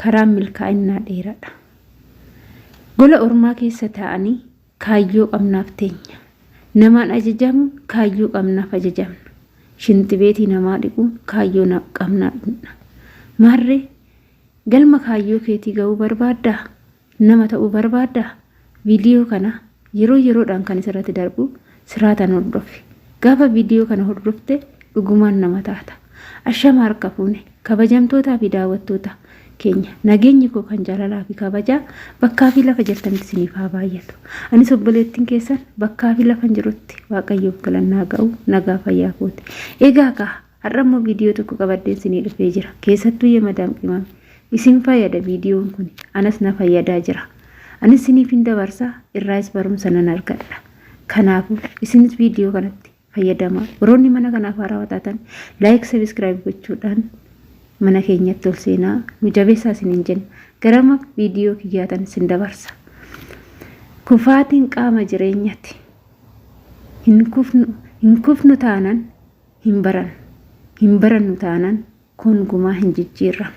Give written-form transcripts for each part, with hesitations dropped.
Karaan milkaa'innaa dheeradha. Gola ormaa keessa taa'anii kaayyoo qabnaaf teenya. Namaan ajajamuun kaayyoo qabnaaf ajajamna. Shintibeetii namaa dhiquun kaayyoo qabnaa dhunna. Maarree galma kaayyoo keetii ga'uu barbaaddaa? Nama ta'uu barbaaddaa? Viidiyoo kana yeroo yeroodhaan kan isirratti darbu siraataan hordofi. Gaafa viidiyoo kana hordofte dhugumaan nama taata. Ashama harka fuune kabajamtootaa fi daawwattoota keenya, nageenyi koo kan jaalalaa fi kabajaa bakkaa fi lafa jirtanitti isiniif haa baay'atu. Anis obboleettiin keessan bakkaa fi lafan jirutti Waaqayyoof galannaa ga'u nagaa fayyaa kooti. Egaa kaa har'a immoo viidiyoo tokko qabadheen isinii dhufee jira. Keessattuu yemadaam qimame isin fayyada viidiyoon kun, anas na fayyadaa jira. Anis isiniif hin dabarsa, irraayis barumsa nan argadha. Kanaafuu isinis viidiyoo kanatti fayyadamaa. Warroonni mana kanaaf haarawaa taatan like, subscribe gochuudhaan mana keenyatti ol seenaa nu jabeessaa isiniin jenna. Garama viidiyoo kiyyaatan isin dabarsa. Kufaatiin qaama jireenyati. Hin kufnu, hin kufnu taanan hin barannu. Hin barannu taanan kongumaa hin jijjiirramnu.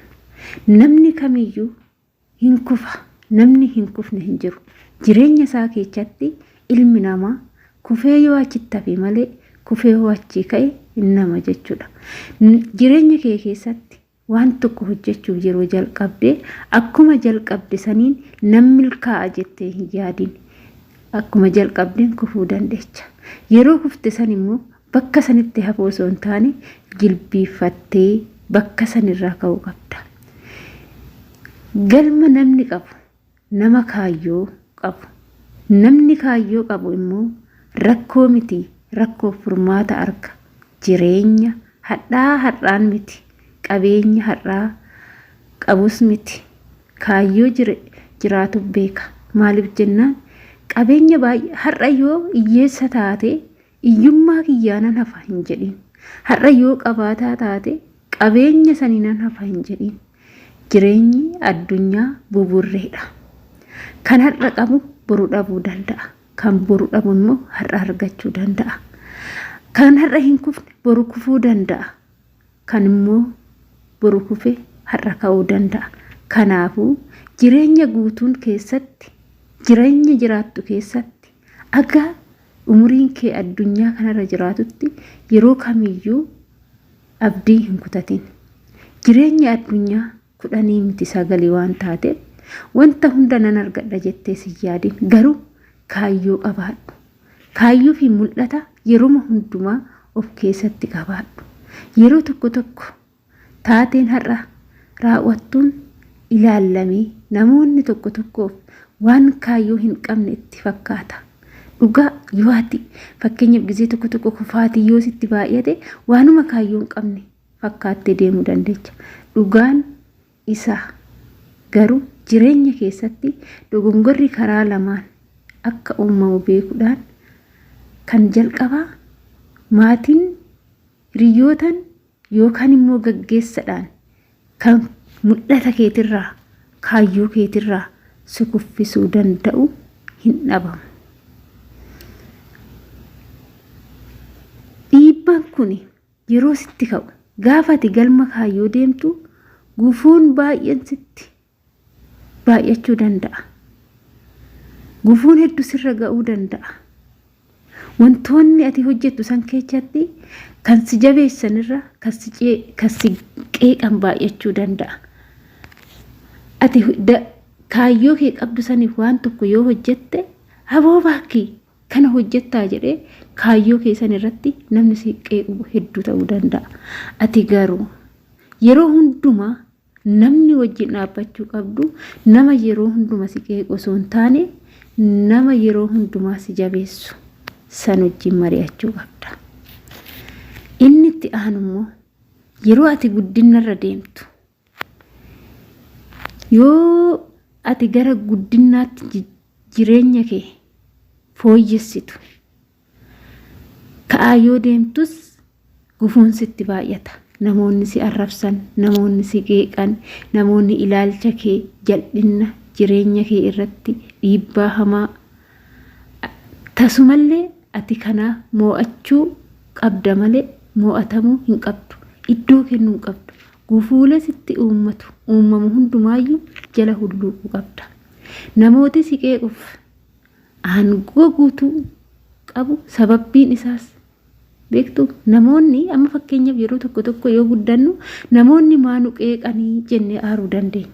Namni kamiyyuu hin kufa. Namni hin kufne hin jiru. Jireenya isaa keechatti ilmi namaa kufee yoo achitti hafe malee kufee yoo achii ka'e nama jechuudha. Jireenya kee keessatti waan tokko hojjechuuf yeroo jalqabde akkuma jalqabde saniin nan milkaa'a jettee hin yaadin. Akkuma jalqabdeen kufuu dandeecha. Yeroo kufte san immoo bakka sanitti hafuu osoo hin taane jilbiiffattee bakka sanirraa ka'uu qabda. Galma namni qabu nama kaayyoo qabu. Namni kaayyoo qabu immoo rakkoo miti rakkoof furmaata arga. Jireenya hadhaa har'aan miti, qabeenya har'aa qabus miti. Kaayyoo jiraatuuf beeka. Maaliif jennaan, qabeenya baay'ee har'a yoo hiyyeessa taate iyyummaa kiyyaa nan hafa hin jedhin. Har'a yoo qabaataa taate qabeenya sanii nan hafa hin jedhin. Jireenyi addunyaa buburreedha. Kan har'a qabu boru dhabuu danda'a. Kan boru dhabu immoo har'a argachuu danda'a. Kan har'a hin kufne boru kufuu danda'a. Kan immoo boru kufe har'a ka'uu danda'a. Kanaafuu jireenya guutuun keessatti, jireenya jiraattu keessatti, aga umuriin kee addunyaa kanarra jiraatutti yeroo kamiyyuu abdii hin kutatin. Jireenyi addunyaa 10 miti 9 waan taateef wanta hunda nan argadha jettee sin yaadin. Garuu kaayyoo qabaadhu. Kaayyoo fi mul'ata yeroma hundumaa of keessatti qabaadhu. Yeroo tokko tokko taateen har'a raawwattuun ilaallamee namoonni tokko tokkoof waan kaayyoo hin qabne itti fakkaata. Dhugaa yoo ati fakkeenyaaf gizee tokko tokko kufaatii yoo sitti baay'ate waanuma kaayyoo hin qabne fakkaattee deemuu dandeecha. Dhugaan isaa garuu jireenya keessatti dogongorri karaa lamaan akka uumamu beekuudhaan, kan jalqabaa maatiin, hiriyyootaan yookaan immoo gaggeessadhaan kan mul'ata keetirraa, kaayyoo keetirraa si kuffisuu danda'u hin dhabamu. Dhiibbaan kun yeroo sitti ka'u, gaafa ati galma kaayyoo deemtu gufuun baay'een sitti baay'achuu danda'a. Gufuun hedduu sirra ga'uu danda'a. Wantoonni ati hojjettu san keessatti kan si jabeessanirra kan si qeeqan baay'achuu danda'a. Ati kaayyoo kee qabdu saniif waan tokko yoo hojjette, aboo baakkii kana hojjettaa jedhee kaayyoo kee san irratti namni si qeequ hedduu ta'uu danda'a. Ati garuu yeroo hundumaa namni wajjin dhaabbachuu qabdu nama yeroo hunduma si qeequ osoo hin taane nama yeroo hundumaa si jabeessu san wajjin mari'achuu qabda. Inni itti aanu immoo yeroo ati guddinarra deemtu, yoo ati gara guddinnaatti jireenya kee fooyyessitu, ka'aa yoo deemtus gufuun sitti baay'ata. Namoonni si arrabsan, namoonni si qeeqan, namoonni ilaalcha kee jal'inna jireenya kee irratti dhiibbaa hamaa tasumallee ati kana moo'achuu qabda malee moo'atamuu hin qabdu. Iddoo kennuu hin qabdu. Gufuulee sitti uummatu uumamu hundumaayyuu jala hulluuquu qabda. Namooti si qeequuf aangoo guutuu qabu sababbiin isaas beektu namoonni amma fakkeenyaaf yeroo tokko tokko yoo guddannu namoonni maa nu qeeqanii jennee aaruu dandeenya.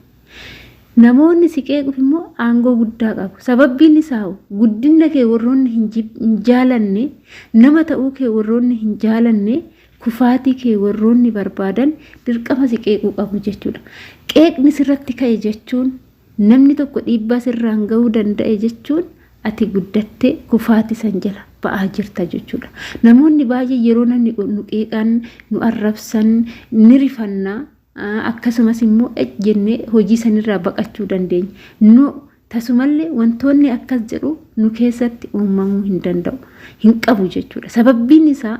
Namoonni si qeequuf immoo aangoo guddaa qabu. Sababbiin isaa guddina kee warroonni hin jaalanne, nama ta'uu kee warroonni hin jaalanne, kufaatii kee warroonni barbaadan dirqama si qeequu qabu jechuudha. Qeeqni sirratti ka'e jechuun namni tokko dhiibbaa sirraan ga'uu danda'e jechuun ati guddattee kufaatii san jala ba'aa jirta jechuudha. Namoonni baay'ee yeroo namni nu qeeqan, nu arrabsan, ni rifanna. Akkasumas immoo jennee hojii sanirraa baqachuu dandeenya. Nu tasumallee wantoonni akkas jedhu nu keessatti uumamuu hin danda'u, hin qabu jechuudha. Sababbiin isaa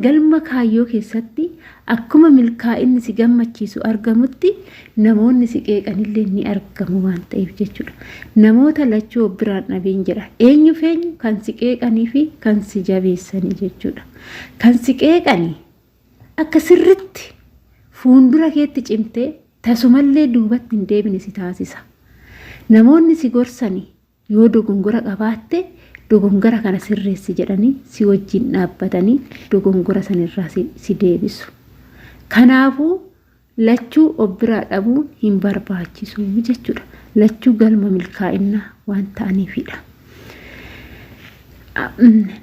galma kaayyoo keessatti akkuma milkaa'inni si gammachiisu argamutti namoonni si qeeqanillee ni argamu waan ta'eef jechuudha. Namoota lachuu of biraan dhabiin jedha. Eenyu feenyu kan si qeeqanii fi kan si jabeessanii jechuudha. Kan si qeeqanii akka sirritti fuundura keetti cimtee tasumallee duubatti hin deebine si taasisa. Namoonni si gorsanii yoo dogongora qabaatte dogongora kana sirreessi jedhanii si wajjin dhaabbatanii dogongora sanirraa si deebisu. Kanaafuu lachuu of biraa dhabuun hin barbaachisu jechuudha. Lachuu galma milkaa'innaa waan ta'aniifidha.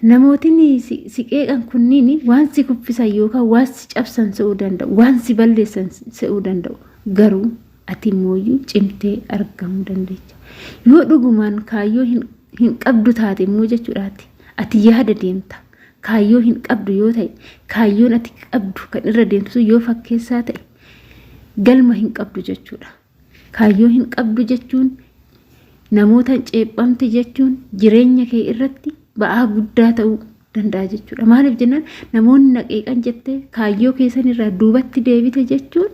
Namootni si qeeqan kunniin waan si kuffisan yookaan waan si cabsan se'uu danda'u, waan si balleessan se'uu danda'u. Garuu ati immooyyuu cimtee argamuu dandeecha. Yoo dhugumaan kaayyoo hin qabdu taate immoo jechuudhaati ati yaada deemta. Kaayyoo hin qabdu yoo ta'e, kaayyoon ati qabdu kan irra deemtu sun yoo fakkeessaa ta'e galma hin qabdu jechuudha. Kaayyoo hin qabdu jechuun namootaan ceephamte jechuun jireenya kee irratti ba'aa guddaa ta'uu danda'a jechuudha. Maaliif jennaan namoonni na qeeqan jettee kaayyoo keessan irraa duubatti deebite jechuun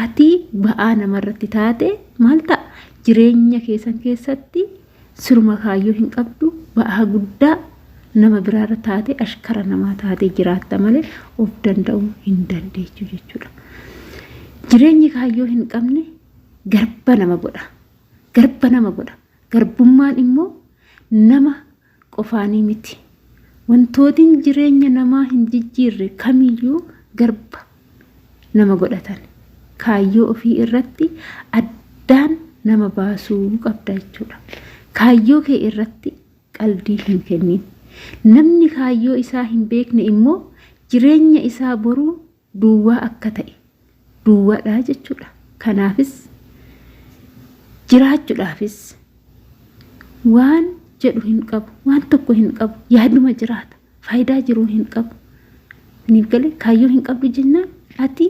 ati ba'aa namarratti taate maal ta'a? Jireenya keessan keessatti siruma kaayyoo hin qabdu ba'aa guddaa nama biraarra taate ashkara namaa taatee jiraatta malee of danda'uu hin dandeechu jechuudha. Jireenyi kaayyoo hin qabne garba nama godha. Garba nama godha. Garbummaan immoo nama qofaanii miti. Wantootiin jireenya namaa hin jijjiirre kamiyyuu garba nama godhatan. Kaayyoo ofii irratti addaan nama baasuu qabda jechuudha. Kaayyoo kee irratti qaldii hin kennin. Namni kaayyoo isaa hin beekne immoo jireenya isaa boruu duwwaa akka ta'e duwwaadha jechuudha. Kanaafis jiraachuudhaafis waan jedhu hin qabu, waan tokko hin qabu, yaaduma jiraata, faayidaa jiruu hin qabu. Isiniif galee kaayyoo hin qabdu jennaan ati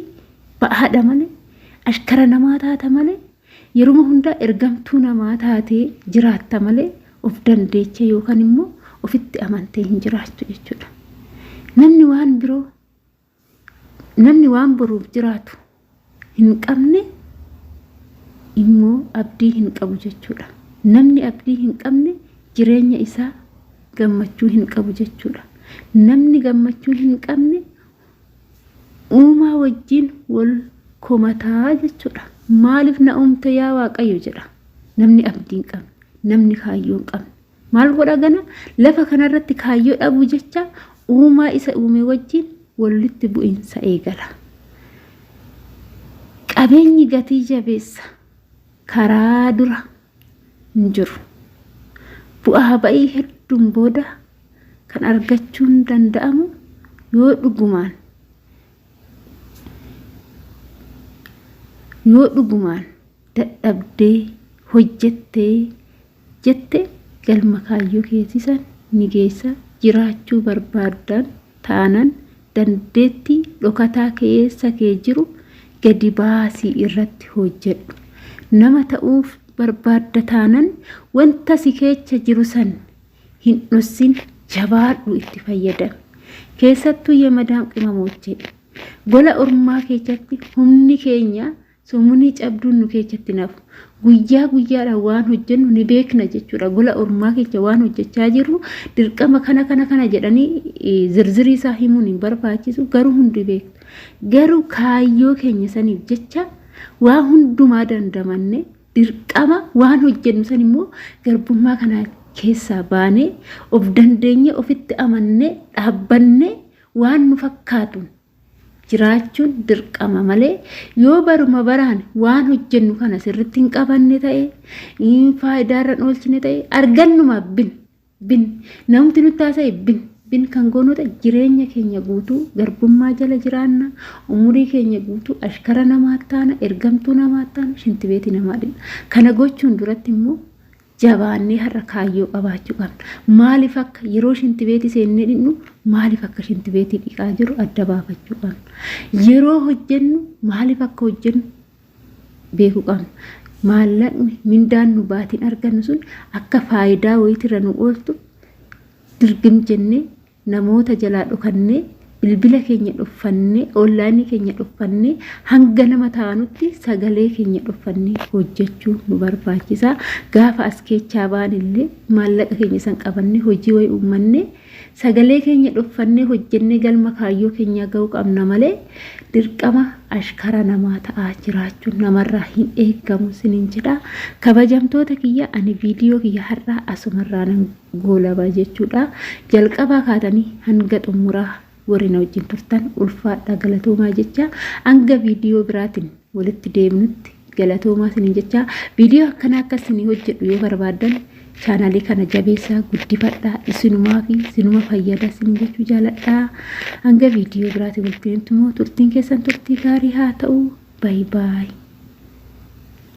ba'aadha malee, ashkara namaa taata malee, yeruma hundaa ergamtuu namaa taatee jiraatta malee of dandeechee yookaan immoo ofitti amantee hin jiraattu jechuudha. Namni waan biroo Namni waan boruuf jiraatu hin qabne immoo abdii hin qabu jechuudha. Namni abdii hin qabne jireenya isaa gammachuu hin qabu jechuudha. Namni gammachuu hin qabne uumaa wajjin wal komataa jechuudha. Maaliif na uumte yaa Waaqayyo jedha. Namni abdii hin qabne, namni kaayyoo hin qabne. Maal godha gana lafa kanarratti kaayyoo dhabuu jecha uumaa isa uume wajjin walitti bu'iinsa eegala. Qabeenyi gatii jabeessa karaa dura hin jiru. Bu'aa ba'ii hedduun booda kan argachuun danda'amu yoo dhugumaan yoo dhugumaan dadhabdee hojjettee jette galma kaayyoo keetii san ni geessa. Jiraachuu barbaaddan taanan dandeettii dhokataa keessa kee jiru gadi baasii irratti hojjedhu. Nama ta'uuf barbaadda taanan wanta si keecha jiru san hin dhossin jabaadhu itti fayyadami. Keessattuu yemadaam qimamoochee gola ormaa keechatti humni keenya Summunii cabduun nu keechatti hin hafu. Guyyaa guyyaadhaan waan hojjennu ni beekna jechuudha. Gola ormaa keessa waan hojjechaa jirru dirqama kana kana kana jedhanii zirzirii isaa himuun hin barbaachisu garuu hundi beektu. Garuu kaayyoo keenya saniif jecha waa hundumaa dandamanne dirqama waan hojjennu san immoo garbummaa kanaa keessaa baanee of dandeenye ofitti amannee dhaabbannee waan nu fakkaatuun jiraachuun dirqama malee yoo baruma baraan waan hojjennu kana sirritti hin qabanne ta'e faayidaarra hin oolchine ta'e argannuma bin bin namti nutti haasa'e bin bin kan goonu ta'e jireenya keenya guutuu garbummaa jala jiraanna, umurii keenya guutuu ashkara namaa taana, ergamtuu namaa taana, shintibeetii namaa dhinna. Kana gochuun duratti immoo jabaannee har'a kaayyoo qabaachuu qabna. Maaliif akka yeroo shintibeetii seennee dhinnu, maaliif akka shintibeetii dhiqaa jiru adda baafachuu qabna. Yeroo hojjennu maaliif akka hojjennu beekuu qabna. Maallaqni mindaan nu baatiin argannu sun akka faayidaa wayiitirra nu ooltu dirgim jennee namoota jalaa dhokannee, bilbila keenya dhoffannee, onlaayinii keenya dhoffannee, hanga nama taanutti sagalee keenya dhoffannee hojjechuu nu barbaachisa. Gaafa as keechaa ba'an illee maallaqa keenya san qabannee hojii wayii uummannee sagalee keenya dhoffannee hojjennee galma kaayyoo keenyaa ga'uu qabna malee dirqama ashkara namaa ta'aa jiraachuun namarraa hin eeggamu sinin jedha. Kabajamtoota kiyya, ani viidiyoo kiyya har'aa asumarraa nan goolaba jechuudha. Jalqabaa kaatanii hanga xumuraa warri na wajjin turtan ulfaadhaa, galatoomaa jecha, hanga viidiyoo biraatiin walitti deemnutti galatoomaa isiniin jecha. Viidiyoo akkanaa akka isinii hojjedhu yoo barbaaddan chaanaalii kana jabeessaa guddifadhaa, isinumaa fi isinuma fayyada isiniin jechuu jaaladhaa. Hanga viidiyoo biraatiin walitti deemtu immoo turtiin keessan turtii gaarii haa ta'u. Baay baay.